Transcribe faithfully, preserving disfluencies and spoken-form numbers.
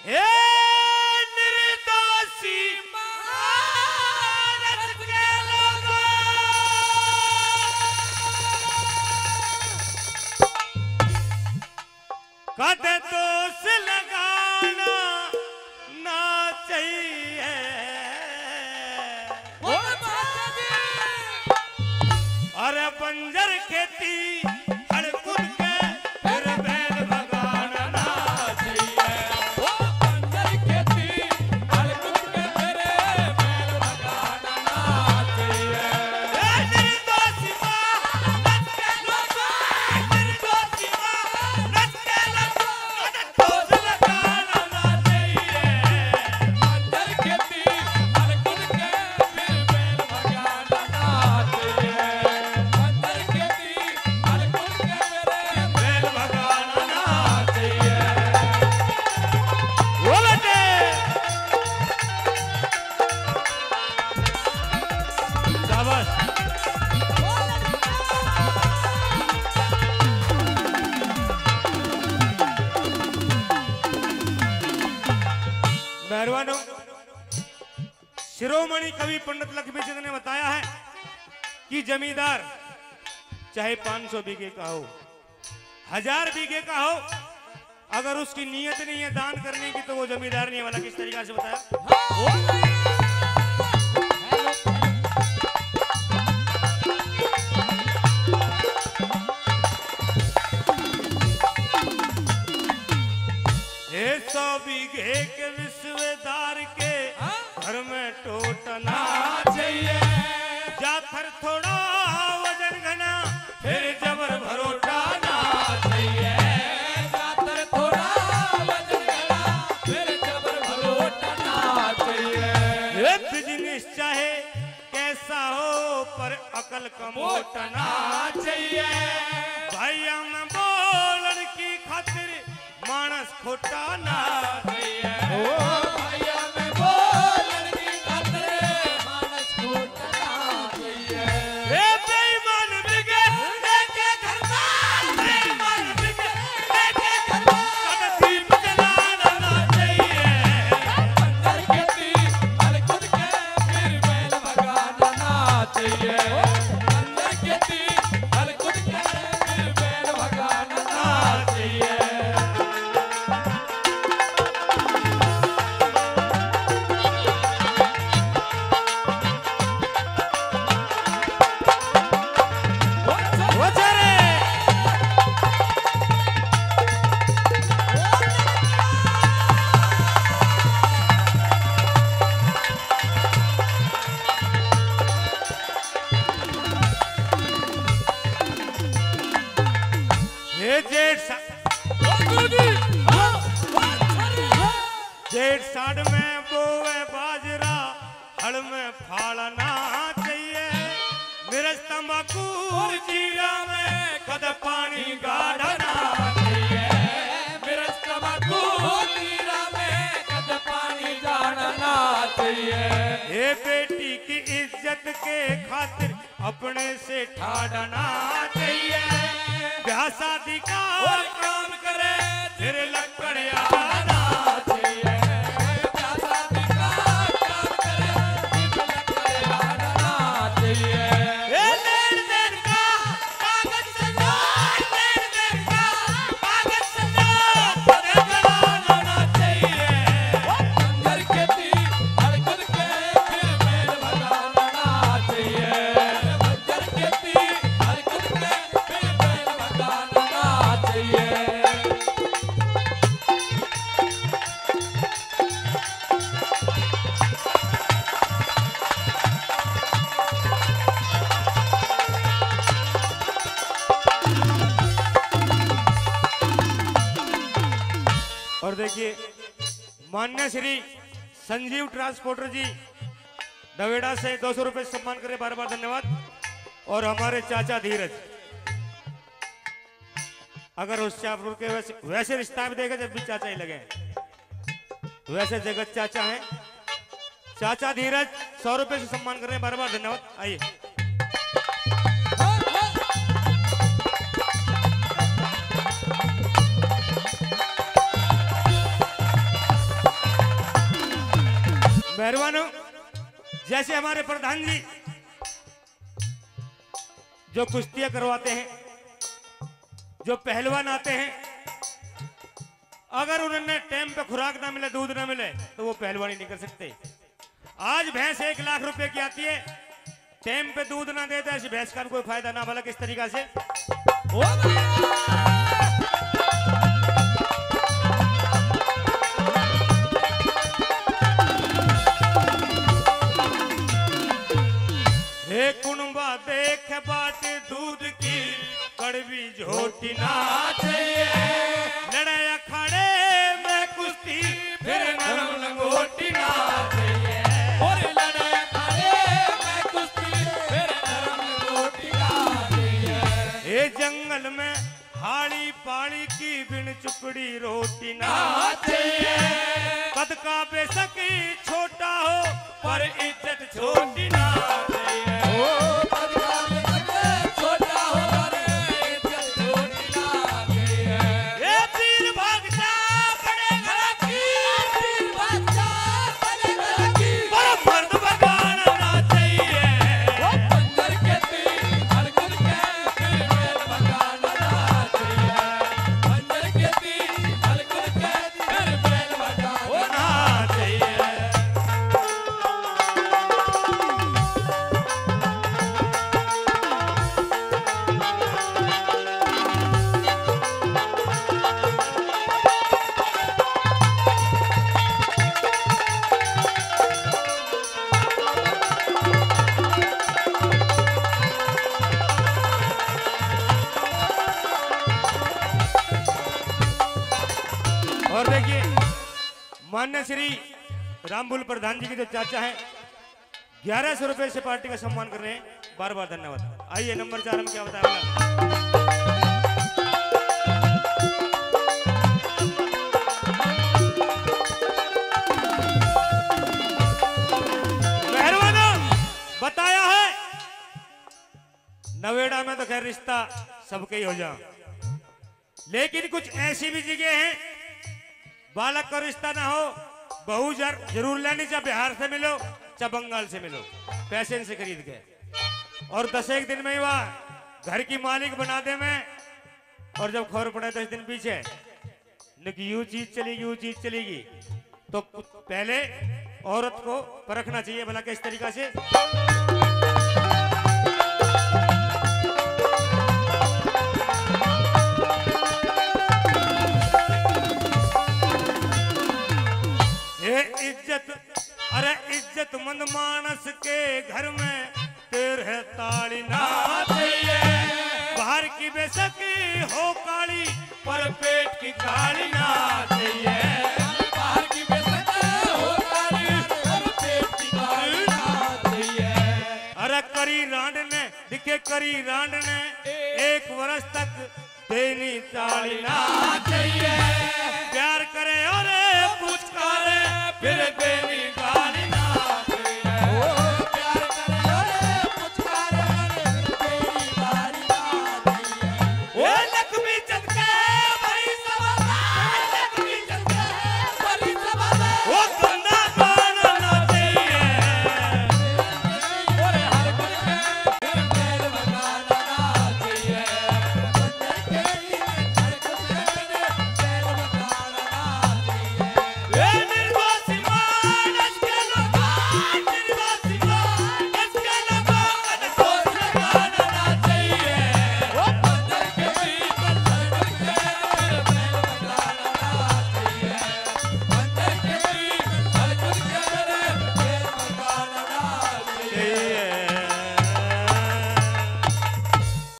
हे निर्दोषी मानस के लोगों, कद दोष लगाना ना चाहिए। अरे बंजर खेती हड़कुन के फिर बैल भगाना ना चाहिए। ओ बंजर खेती हड़कुन के फिर बैल भगाना ना चाहिए। ए निर्दोषी मानस के लोगों, निर्दोषी मानस के लोगों, मेहरबान हो। शिरोमणि कवि पंडित लक्ष्मी चंद ने बताया है कि जमींदार चाहे पाँच सौ बीघे का हो, हजार बीघे का हो, अगर उसकी नीयत नहीं है दान करने की, तो वो जमींदार नहीं है। वाला किस तरीका से बताया? हे सौ बीघे के रिश्वेदार के घर में टोटना चाहिए। जाथर थोड़ा वजन घना, फिर जबर भरोटा ना चाहिए। जाथर थोड़ा वजन घना, फिर जबर भरोटा ना चाहिए। ये बिजनेस चाहे कैसा हो, पर अकल का मोटा ना चाहिए। भाइयों में बोलन की खातिर मानस खोटा ना चाहिए। ओ भाइयों में बोलन की खातिर मानस खोटा ना चाहिए। ए बेईमान बिके, लेके घर का, बेईमान बिके, लेके घर का, कद दीप जलाना ना चाहिए। अंदर खेती हर खुद के, फिर बैल भगाना ना चाहिए। अंदर खेती हर खुद के, फिर बैल भगाना ना चाहिए। हे जेठ सा-, जेठ साढ़ में बोवे बाजरा, हल में फालना चाहिए। मिर्च तंबाकू और जीरा में कद पानी गाड़ना चाहिए। मिर्च तंबाकू और जीरा में कद पानी गाड़ना चाहिए। हे बेटी की इज्जत के खातिर अपने से ठाड़ना चाहिए। ब्याह शादी का और काम करे, फिर लकड़ आना चाहिए। ब्याह शादी का काम करे, फिर लकड़ आना चाहिए। ए लेन देन का कागज संजोए, लेन देन का कागज संजोए, पता चला ना चाहिए। अंदर खेती हर खुद के, फिर बैल भगाना चाहिए। और देखिए, मान्य श्री संजीव ट्रांसपोर्टर जी दवेड़ा से दो सौ रुपए सम्मान करे, बार बार धन्यवाद। और हमारे चाचा धीरज, अगर होशियारपुर के वैसे, वैसे रिश्ता भी देखे जब भी चाचा ही लगे, वैसे जगत चाचा है। चाचा धीरज सौ रुपए से सम्मान कर रहे हैं, बार बार धन्यवाद। आइए। पहलवानों, जैसे हमारे प्रधान जी जो कुश्तियां करवाते हैं, जो पहलवान आते हैं, अगर उन्हें टाइम पे खुराक ना मिले, दूध ना मिले, तो वो पहलवानी नहीं कर सकते। आज भैंस एक लाख रुपए की आती है, टाइम पे दूध ना दे तो ऐसी भैंस का भी कोई फायदा ना। भला किस तरीका से? ओ भैया! हे कुणबा देख बाट दूध की, कड़वी झोटी ना चाहिए। लड़ाई अखाड़े में कुश्ती, फिर नरम लंगोटी ना चाहिए। और लड़ाई अखाड़े में कुश्ती, फिर नरम लंगोटी ना चाहिए। ये जंगल में हाली पाली की बिन चुपड़ी रोटी ना चाहिए। कद का बेशक छोटा हो, पर इज्जत छोटी ना चाहिए। ओ, कद का बेशक छोटा हो, पर इज्जत छोटी ना चाहिए। ए तीर भाग जा बड़े घर की, तीर भाग जा बड़े घर की, पर मर्द बगाना ना चाहिए। ओ बंदर के तीर हलकुन के, फिर बैल बगाना ना चाहिए। बंदर के तीर हलकुन के, फिर बैल बगाना ना चाहिए। और देखिए, मान्य श्री रामबुल प्रधान जी के जो चाचा हैं, ग्यारह सौ रुपए से पार्टी का सम्मान कर रहे हैं। बार बार धन्यवाद। आइए, नंबर चार में क्या बताया? मेहरबान बताया है, नवेड़ा में तो खैर रिश्ता सबके ही हो जा, लेकिन कुछ ऐसी भी जगह हैं, बालक का रिश्ता ना हो, बहू जर-, जरूर लेनी, चाहे बिहार से मिलो, चाहे बंगाल से मिलो, पैसे इनसे खरीद के, और दस एक दिन में ही वह घर की मालिक बना दे में, और जब खबर पड़े दस दिन पीछे, न कि यू चीज चलेगी, वो चीज चलेगी, तो पहले औरत को परखना चाहिए भला किस तरीका से। ये इज्जत, अरे इज्जतमंद मानस के घर में तेरे ताली ना चाहिए। बाहर की बेशक हो काली, पर पेट की काली ना चाहिए। बाहर की बेशक हो काली, पर पेट की काली ना चाहिए। अरे करी रांड ने, दिखे करी रांड ने, एक वर्ष तक देनी ताली ना